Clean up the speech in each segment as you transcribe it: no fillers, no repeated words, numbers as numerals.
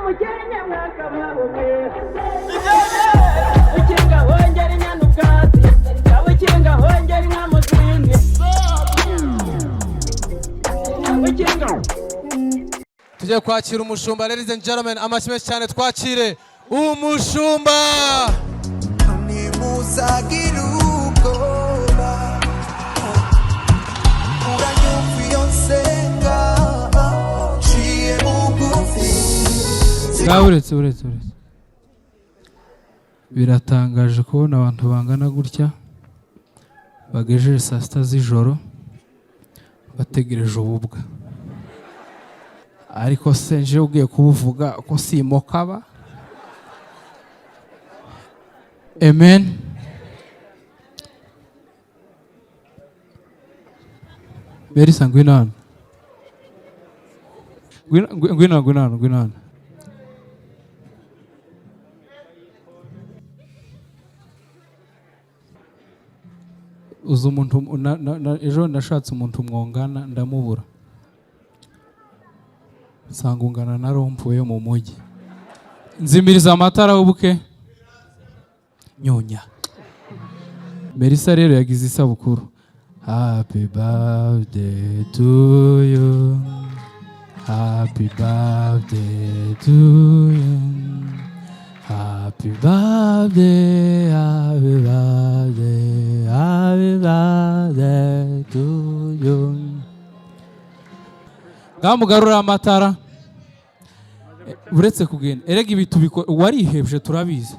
Umukenke mwakabaho mwe. Ukinga hongera inyana ubwatsi, ukinga hongera inka mu zindi, ukinga. Tugiye kwakira umushumba. Ladies and gentlemen, amashyi menshi cyane, twakire umushumba. Ntimuzagira ubwoba, uranyumva iyo nsenga nciye bugufi. Ngaho uretse, uretse, uretse, biratangaje kubona abantu bangana gutya bagejeje saa 6 z'ijoro bategereje ububwa. Ariko se nje ugiye kubuvuga ko simokaba? Amen. Melissa, ngwino hano. Ngwino, ngwino, ngwino hano, ngwino hano. Uzi umuntu ejo nashatse umuntu mwongana ndamubura, nsanga ungana na rompuwe yo mu mujyi. Nzimiriza amatara w'ubuke nyonya. Melissa rero yagize isabukuru. Happy birthday to you, happy birthday to you, happy birthday, happy birthday, happy birthday to you. Ngamugarura amatara. Uretse kugenda erega ibi tubikora warihebye, turabizi.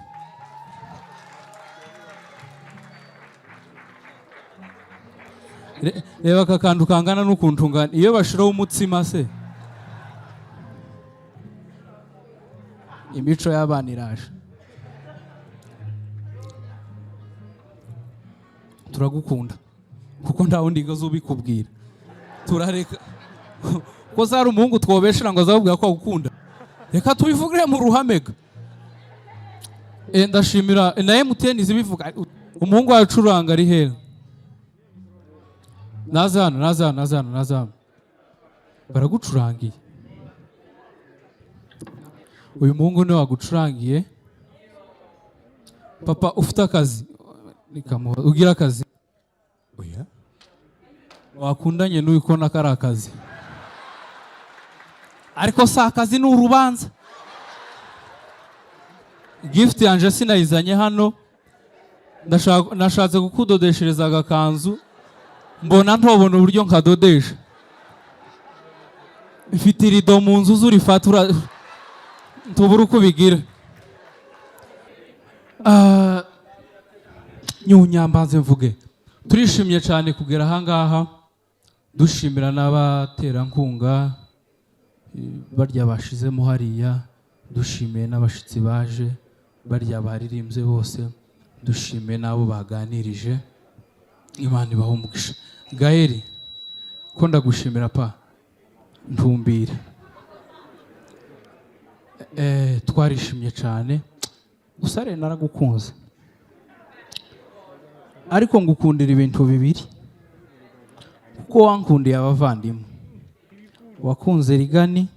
Reba aka kantu kangana n'ukuntu ngana, iyo bashiraho umutsima se. Imico y'abana iraje. Turagukunda kuko nta wundi ngo ubikubwira. Turareka ko zari umuhungu twobeshera ngo azabubwira ko agukunda. Reka tubivugire mu ruhame ga. Ndashimira na MTN zibivuga. Umuhungu wawe ucuranga ari hera? Naza hano, naza hano, naza hano, naza hano. Baragucurangiye. Uyu muhungu niwe wagucurangiye. Papa, ufite akazi? Nikamuha. Ugira akazi? Oya. Wakundanye n'uyu ukona ko ari akazi, ariko si akazi, ni urubanza. Gift yanje sinayizanye hano. Nashatse kukudodeshereza agakanzu, mbona ntobona uburyo nkadodesha. Mfite irido mu nzu zurifata, ntubura uko ubigira. Nyunyambanze mvuge, turishimye cyane kugera ahangaha, dushimira n'abaterankunga, barya bashizemo hariya, dushimiye n'abashitsi baje, barya baririmbye bose, dushimiye n'abo baganirije. Imana ibahe umugisha. Gaeli, ko ndagushimira pa ntumbire. Twarishimye cyane. Gusa rero naragukunze, ariko ngukundira ibintu bibiri, kuko wankundiye abavandimwe, wakunze Rigani,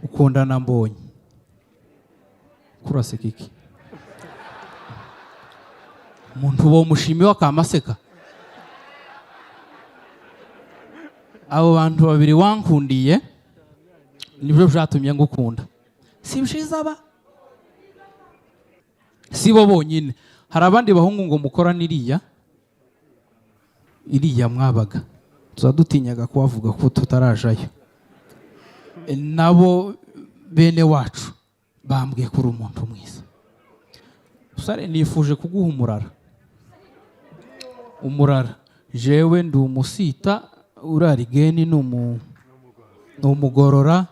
ukunda na Mbonyi. Kuraseka iki? Umuntu bo mushimiwe akamaseka. Abo bantu babiri wankundiye nibyo byatumye ngukunda. Si byiza ba si bo bonyine, hari abandi bahungu ngo mukora n'iriya iriya mwabaga, tuza dutinyaga kubavuga ko tutarajayo. Nabo bene wacu bambwiye ko uri umuntu mwiza. Usare, nifuje kuguha umurara. Umurara, jewe ndi umusita, urara igeni ni umugorora,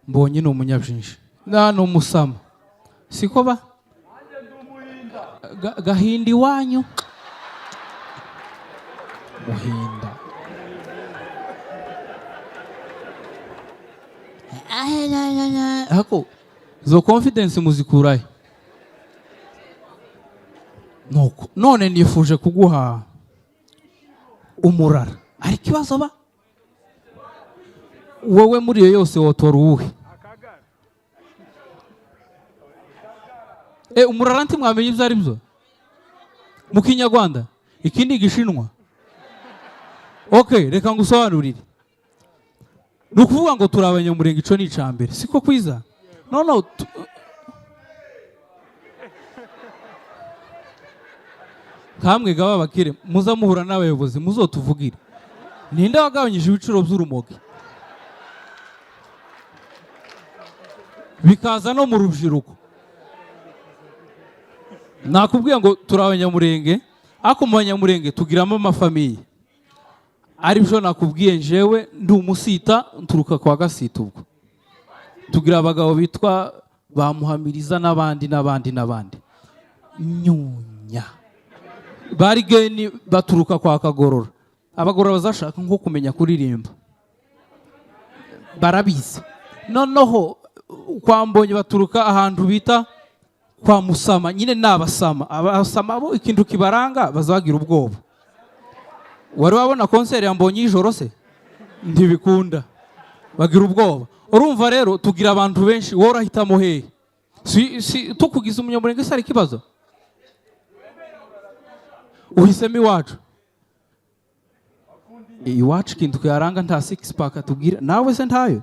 Mbonye ni umunyabyinshi na ni umusama, siko ba gahinda iwanyu muhinda. Hako zo confidence muzikurahe? Nuko none nifuje kuguha umurara, ariko ikibazo ba wowe muri iyo yose wotora uwuhe? Umurara ntimwamenye ibyo ari byo mu Kinyarwanda? Iki ni Igishinwa. Okay, reka ngusobanurire. Ni ukuvuga ngo turi Abanyamurenge, ico ni icambere, siko kwiza? No, kamwe gaba abakire muza muhura n'abayobozi, muzotuvugire. Ninde wagabanyije ibiciro by'urumogi bikaza no mu rubyiruko? Nakubwiye ngo turi Abanyamurenge, ariko mu Banyamurenge tugiramo amafamiye, aribyo nakubwiye. Njewe ndi umusita, nturuka kwa Gasita. Ubwo tugira abagabo bitwa ba Muhamiriza n'abandi n'abandi n'abandi, Nyunya, Barigeni, baturuka kwa Kagorora. Abagorora bazashaka nko kumenya kuririmba barabizi. Noneho kwa Mbonyi baturuka ahantu bita kwa Musama, nyine ni Abasama. Abasama bo ikintu kibaranga, bazagira ubwoba. Wari wabona concert ya Mbonyi y'ijoro se? Ntibikunda, bagira ubwoba. Urumva rero tugira abantu benshi. Wowe urahitamo hehe? Si tukugize Umunyamurenge se ari ikibazo? Uhisemo iwacu. Iwacu ikintu kuyaranga, nta six pack atubwira nawe se? Ntayo.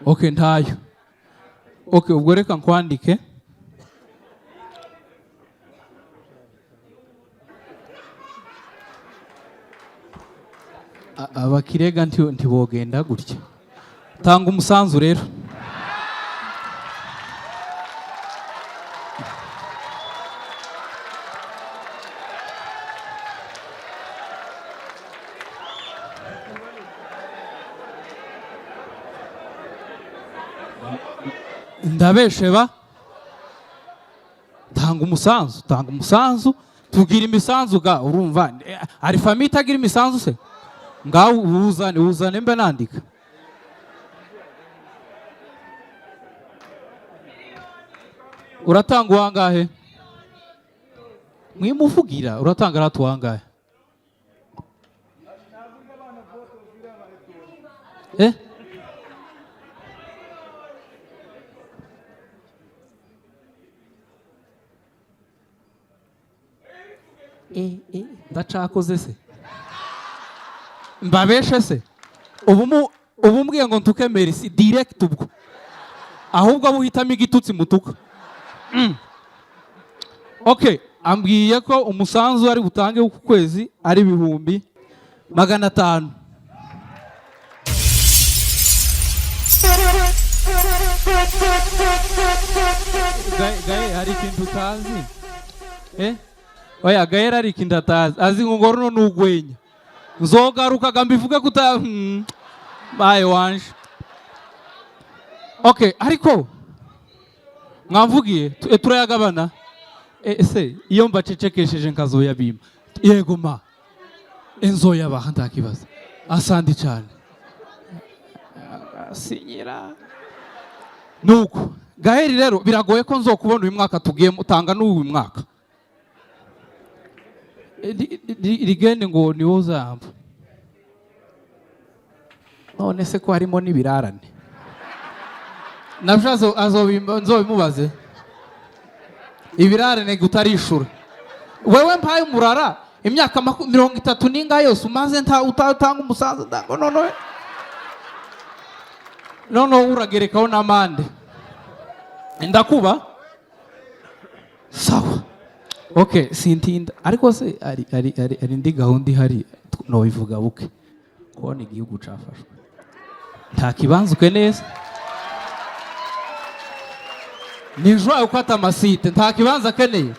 Okay, ntayo. Okay, ubwo reka nkwandike. Abakirega ntibogenda gutya. Tanga umusanzu rero. Ndabesheba? Tanga umusanzu, tanga umusanzu. Tugira imisanzu ga. Urumva hari famille itagira imisanzu se? Ngaho wuzane, wuzane mbe nandika. Uratanga uwangahe? Mwimuvugira. Uratanga ratu wangahe? Eh? Ndacakoze se? Mbabeshe se? Ubu mbwiye ngo ntuke Merci direct, ubwo ahubwo abo uhitamo igitutsi mutuka. Okay, ambwiye ko umusanzu ari butange ku kwezi ari 500,000. Gaye, hari ikintu utazi. Oya, Gaye, hari ikintu atazi. Azi ngo runo ni ugwenya. Nzogarukaga mbivuge kuta baye wanje. Okay, ariko mwamvugiye turayagabana. Ese iyo mbacecekesheje nkazoyabima? Yego ma, inzoyabaha, ntakibazo. Asandi cyane. Sinyira nuko. Gaheri rero, biragoye ko nzokubona uyu mwaka tugiyemo. Utanga n'uyu mwaka. Rigende ngo niwo uzamba. None se ko harimo n'ibirarane nabyo nzobimubaze? Ibirarane utarishura wewe. Mpaye umurara imyaka 30 n'ingahe yose umaze nta utatanga umusanzu, ntabwo. Noneho uragerekaho n'amande, ndakuba. Sawa, okay, sintinda. Ariko se ari indi gahunda ihari, nobivuga buke. Kubona igihugu cafashwe, nta kibanza ukeneye se? Nijoro gukata amasite, nta kibanza akeneye.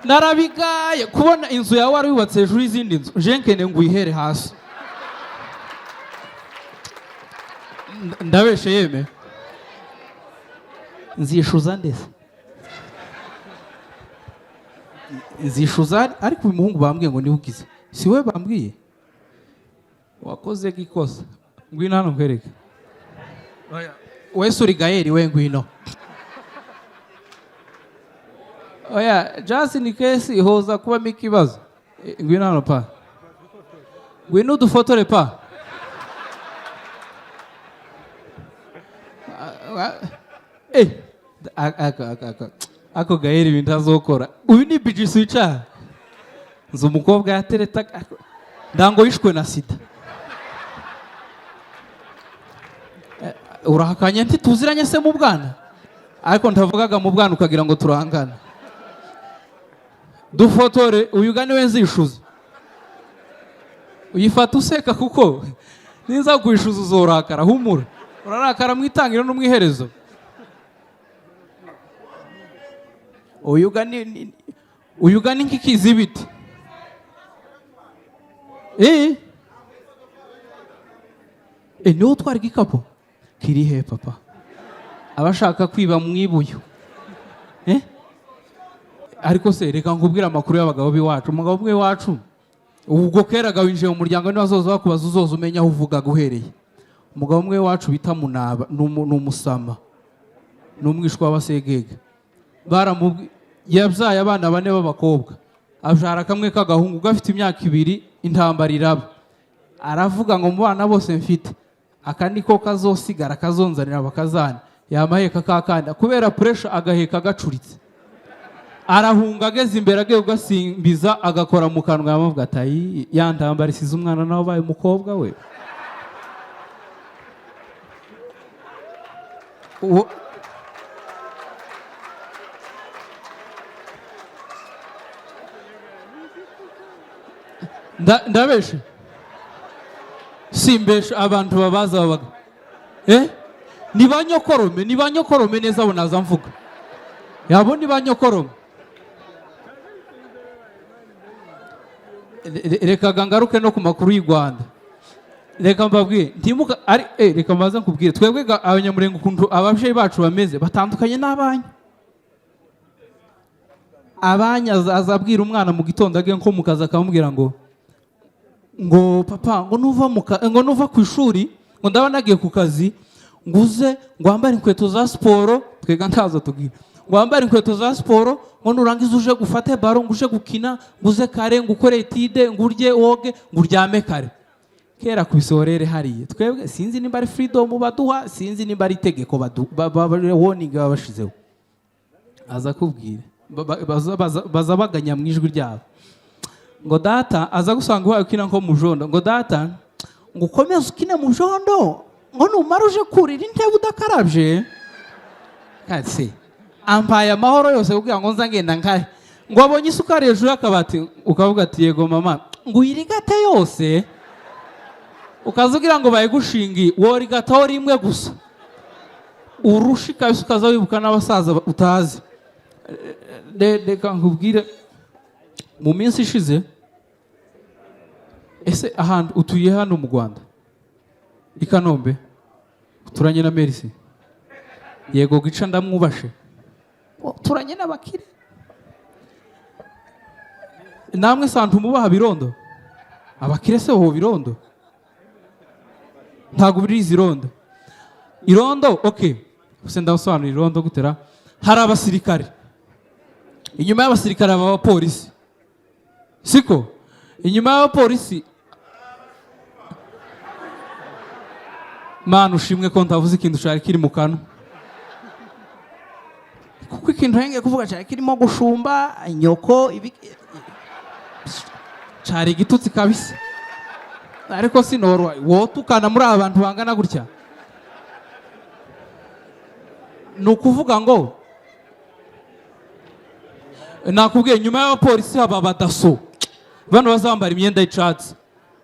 Narabigaye kubona inzu yawe wari wubatse hejuru y'izindi nzu. Je nkeneye ngo uyihere hasi. Ndabeshe yeme? Nzishuza ndetse nzishuza. Ariko uyu muhungu bambwiye ngo niwe ugize, si we bambwiye wakoze ikosa? Ngwino hano nkwereke. Wese uri Gayeri we, ngwino. Oya, just in case hoza kubamo ikibazo. Ngwino hano pa, ngwino udufotore pa. Ah, ah, Ako gahera ibintu azokora. Uyu ni BGC wicaye. Nzi umukobwa yatereta ndango yishwe na sida. Urahakanye ntituziranye se mu bwana? Ariko ntavugaga mu bwana ukagira ngo turangana. Dufotore uyu gani we nzishuza. Uyifata useka kuko niza kwishuza uzorakara, humura. Urarakara mu itangiriro no mu iherezo. Uyu gani nk'ikizibiti. Niwe utwara igikapu kiri he papa? Abashaka kwiba mwibuyo. Ariko se reka nkubwire amakuru y'abagabo b'iwacu. Umugabo umwe wacu ubwo keraga winjiye mu muryango niba azoza bakubaza uzoza umenya aho uvuga guhereye. Umugabo umwe wacu bita Munaba ni umusama, ni umwishwa w'abasegege. Yabyaye abana bane b'abakobwa, abyara kamwe k'agahungu gafite imyaka 2, intambara iraba. Aravuga ngo mu bana bose mfite aka niko kazosigara kazonzanira bakazana. Yamaheka kakanda kubera pressure agaheka gacuritse. Arahunga ageze imbere agiye kugasimbiza agakora mu kanwa, yamavuga ati ayi ya ntambara isize umwana nawe ubaye umukobwa we. Ndabeshe simbeshe abantu babaza babaga ni banyokorome, ni banyokorome neza abo naza mvuga yabo ni banyokorome. Reka ngaruke no ku makuru y'u Rwanda. Reka mbabwire ntimuka ari reka mbaze nkubwire twebwe abanyamurengo ukuntu ababyeyi bacu bameze batandukanye n'abanyu. Abanya azabwira umwana mu gitondo agiye nko mu kazi akamubwira ngo papa ngo nuva ngo nuva ku ishuri ngo ndaba nagiye ku kazi ngo uze ngo wambare inkweto za siporo, twega ntazo tubwira, ngo wambare inkweto za siporo ngo nurangiza uje gufate baro ngo uje gukina ngo uze kare ngo ukore etide ngo urye woge ngo uryame kare. Kera ku isorere hariye twebwe sinzi nimba ari freedom baduha, sinzi nimba ari itegeko warning babashizeho. Aza kubwira baza baganya mu ijwi ryabo ngo data aza gusanga uhaye ukina nko mu jondo, ngo data ngo ukomeze ukine mu jondo ngo numara uje kurira intebe udakarabye. Katse ampaye amahoro yose kugira ngo nza ngenda nkare. Ngo abonye isukari hejuru y'akabati ukavuga ati yego mama, ngo uyirigate yose ukazugira ngo bayigushingi worigataho rimwe gusa urushika ukaza wibuka n'abasaza utazi. Reka nkubwire mu minsi ishize, ese ahantu utuye hano mu Rwanda i Kanombe uturanye na Merci? Yego gica ndamwubashe, uturanye n'abakire namwe santu mubaha birondo. Abakire se ho birondo ntago birizi irondo. Irondo okay, se ndasobanura irondo gutera. Hari abasirikare, inyuma y'abasirikare aba abapolisi, siko? Inyuma y'abapolisi, Mana ushimwe ko ntavuze ikintu cyari kiri mu kanwa, kuko ikintu yenge kuvuga cyari kirimo gushumba nyoko cyari igitutsi kabisa. Ariko sinorwa wotukana muri aba bantu bangana gutya. Ni ukuvuga ngo nakubwiye nyuma y'abapolisi haba abadaso bano bazambara imyenda y'icatsi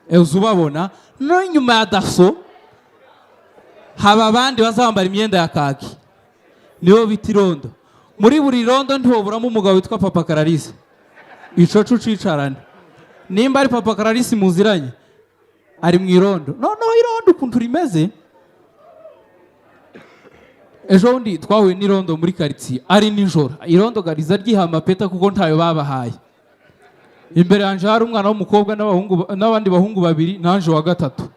uzubabona, no nyuma ya daso haba abandi bazambara imyenda ya kaki, nibo bita irondo. Muri buri rondo ntiwoburamo umugabo witwa Papa Kararisi. Icoco ucicarane nimba ari Papa Kararisi muziranye ari mu irondo. Noneho irondo ukuntu rimeze, ejo bundi twahuye n'irondo muri quartier ari nijoro, irondo gariza ryiha amapeta kuko ntayo babahaye. Imbere yanje hari umwana w'umukobwa n'abandi bahungu babiri nanje wa gatatu.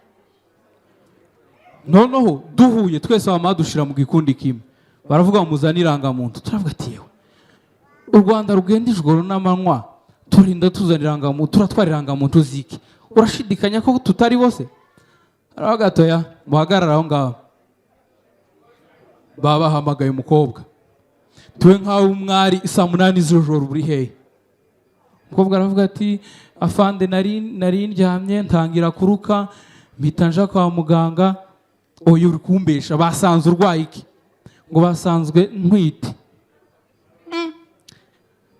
Noneho duhuye twese bama dushira mu gikundi kimwe, baravuga ngo muzane irangamuntu. Turavuga ati yewe u Rwanda rugenda ijoro n'amanywa turinda tuzana irangamuntu, turatwara irangamuntu ziki? Urashidikanya ko tutari bose? Aravuga ati oya muhagarare aho ngaho. Babahamagaye umukobwa Tuwe nkawe umwari, saa 8 z'ijoro uri hehe? Umukobwa aravuga ati: "Afande, nari ndyamye, ntangira kuruka, mpita nja kwa muganga." "Oya, uri kumbesha, basanze urwaye iki?" Ngo basanzwe ntwite.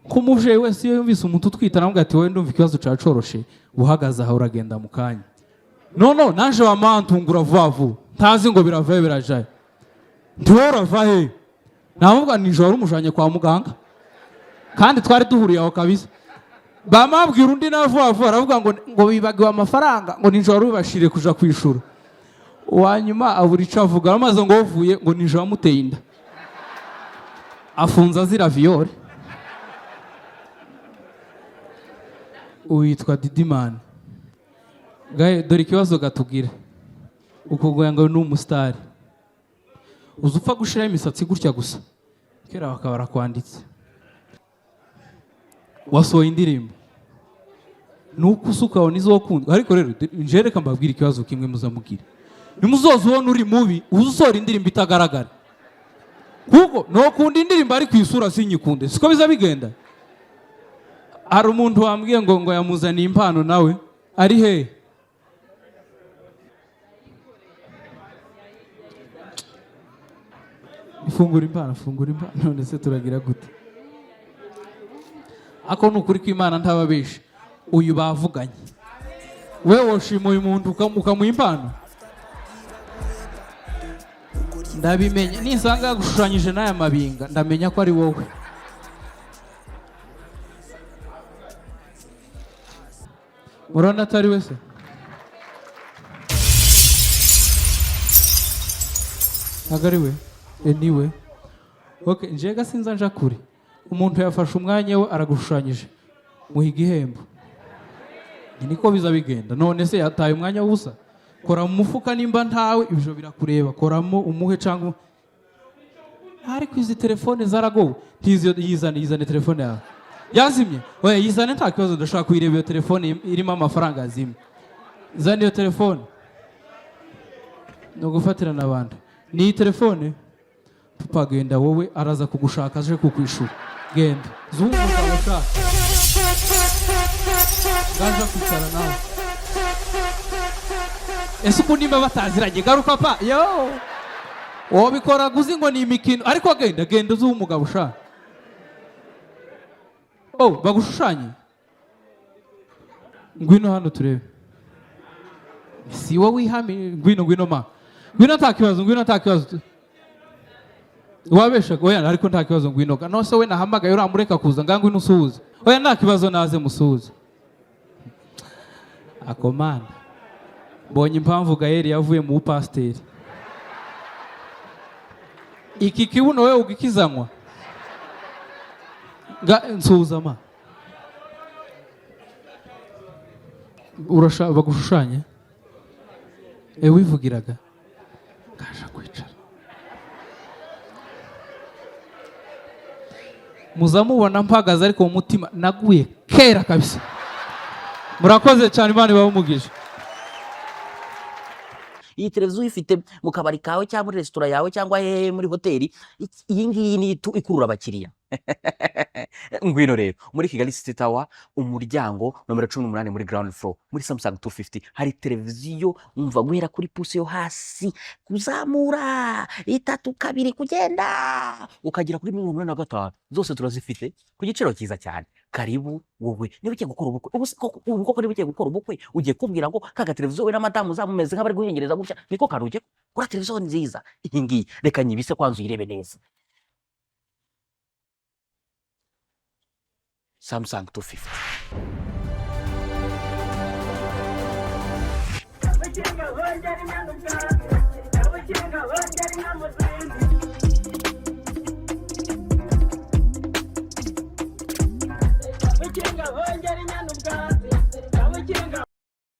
Ko umubyeyi wese iyo yumvise umuntu utwite aravuga ati: "Wowe ndumva ikibazo cacoroshe, uhagaze aha uragenda mu kanya." No naje wamantungura vuba vuba, ntazi ngo biravahe birajaye. Ntiwowe urava he? Navuga nijoro umujanye kwa muganga kandi twari duhuriye aho kabisa. Bamabwira undi nawe vuba vuba, aravuga ngo bibagiwe amafaranga, ngo nijoro bibashire kuja kwishura. Uwanyuma abura ico avuga, amaze ngo uvuye ngo nijoro amuteye inda, afunze azira viol. Uwitwa Didimani gahe, dore ikibazo gatubwira ukugoya ngo ni umusitari, uza upfa gushiraho imisatsi gutya gusa, kera bakaba barakwanditse wasohoye indirimbo, nuko usuka ukabona izo wakundwa. Ariko rero nje reka mbabwire ikibazo kimwe muzamubwire: nimuzoza ubona uri mubi, uza usohora indirimbo itagaragara, kuko nokunda indirimbo ariko isura sinyikunde, siko biza bigenda. Hari umuntu wambwiye ngo yamuzaniye impano, nawe ari he? Ifungura impano, fungura impano. None se turagira gute? Ako ni ukuri kw'Imana, ntababesha, uyu bavuganye. We woshima uyu muntu ukamuha impano? Ndabimenya nisanga yagushushanyije n'aya mabinga, ndamenya ko ari wowe. Murabona atari we se? Ntabwo ari we? Ni we. Okay, njega sinza nja kure. Umuntu yafashe umwanya we aragushushanyije, muha igihembo. Niko biza bigenda. None se yataye umwanya w'ubusa? Kora mu mufuka, nimba ntawe ibyo birakureba, koramo umuhe. Cyangwa ariko izi telefone zaragowe, ntizi. Yizane, yizane telefone yawe yazimye. Oya, yizane, nta kibazo, ndashaka kuyireba iyo telefone irimo amafaranga yazimye. Zana iyo telefone, ni ugufatirana abantu. Ni iyi telefone papa. Genda wowe, araza kugushaka aje kukwishura. Genda zunguka ushaka ngaja kwicara nawe. Ese ubu nimba bataziranye, garuka pa yo wabikora uzi ngo ni imikino. Ariko genda, genda uzi umugabo ushaka. Oh, bagushushanye, ngwino hano turebe si wowe wihami. Ngwino, ngwino ma, ngwino, nta kibazo, ngwino, nta kibazo. Wabesha, oya, ariko nta kibazo, ngwino. No se we nahamagaye uramureka kuza? Nga ngwino usuhuze. Oya, nta kibazo, naze musuhuze. Akomanda, mbonye impamvu Gayeri yavuye mu bupasiteri. Iki kibuno wewe ugikizanywa nga nsuhuza ma. Urasha bagushushanye e wivugiraga ngaja kwicara. Muzamubona mpagaze, ariko mu mutima naguye kera kabisa. Murakoze cyane, Imana ibahe umugisha. Iyi televiziyo uyifite mu kabari kawe cyangwa muri resitora yawe cyangwa hehe muri hoteli, iyi ngiyi ni itu ikurura abakiriya. Ngwino rero muri Kigali City Tower, umuryango nomero 18, muri ground floor, muri Samsung 250 hari televiziyo. Umva, guhera kuri pouce yo hasi kuzamura itatu kabiri kugenda ukagera kuri 85, zose turazifite ku giciro cyiza cyane. Karibu wowe niba ugiye gukora ubukwe. Ubu se koko, ubu koko niba ugiye gukora ubukwe, ugiye kubwira ngo kaga televiziyo we na madamu uzamumeze nk'abari guhengereza gutya, niko kantu ugiye kuri televiziyo nziza iyi ngiyi. Reka nyibise kwanza uyirebe neza. Samsung 250. Abakinga bongera inyana ubwatsi, abakinga bongera inka mu zindi.